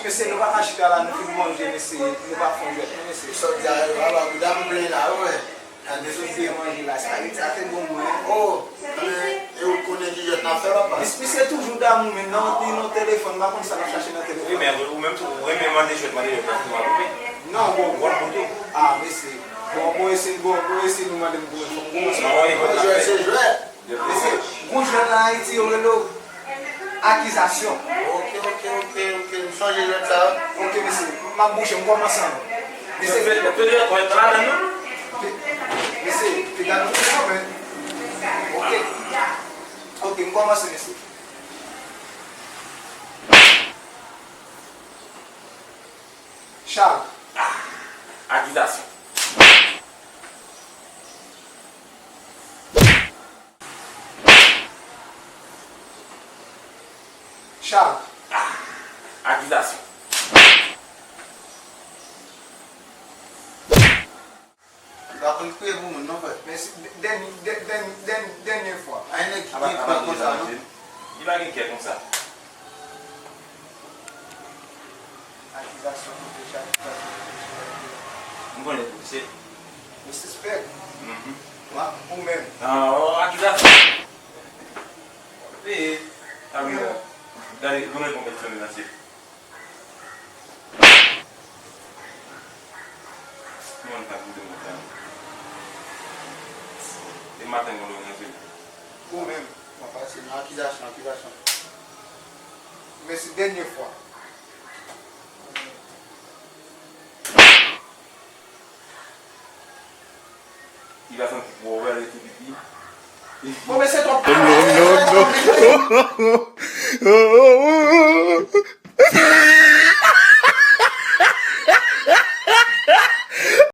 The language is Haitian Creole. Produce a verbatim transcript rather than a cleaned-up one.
Mesye, nou pa ka chita la, nou fin manje, mesye, nou pa fè yon jwèt, non, mesye. Sa w di a, yo, papa, bouda m plen la, wi. Sa te sou fè manje la, sa, sa te bon, mwen. Oh, men, e ou konnen ki jwèt n ap fè, papa? Mis-, misye toujou damou, men nan, li nan telefòn, m pa konn sa l ap chache nan telefòn. Wi, men ou menm tou, ou renmen mande jwèt, mande jwèt, la, ou ap koupe. Non, bon. Ou ap koupe. Ah, mesye. Bon, bon, eseye, bon, bon, eseye nou mande m pou mwen, fò m kòmanse. Non, wi, jwèt se jwèt. Mesye, gon jwèt la Ayiti, yo rele w akizasyon. Ok, ok, ok, ok. M sonje jwèt sa. Ok, mesye, m ap bouche, m kòmanse ankò. Mesye, mesye, te gade yon ti moman. Ok. Ok, m kòmanse, mesye. Chal. Akizasyon. Chal. Akizasyon. Li pa konn kriye pou moun, non, frè. Men si, dè-, dènye, dè-, dènye, dènye, dènye fwa. Ay, nèg ki gen kè konsa, non? Li pa gen kè konsa. Akizasyon pou peche, akizasyon pou peche. M konnen pou se. Yo sispèk. Mhm. Wa, ou menm. Ah, oh, akizasyon. E, a wi, gade, nou reponn kèsyon li nan se. Yon moun k ap goumen konsa. E maten, mwen lwen nan se. Ou menm, w ap pase nan akizasyon, akizasyon. Men se dènye fwa. Li pa santi pou wè li tou pipi. Bon, men se twòp. Non, non, non.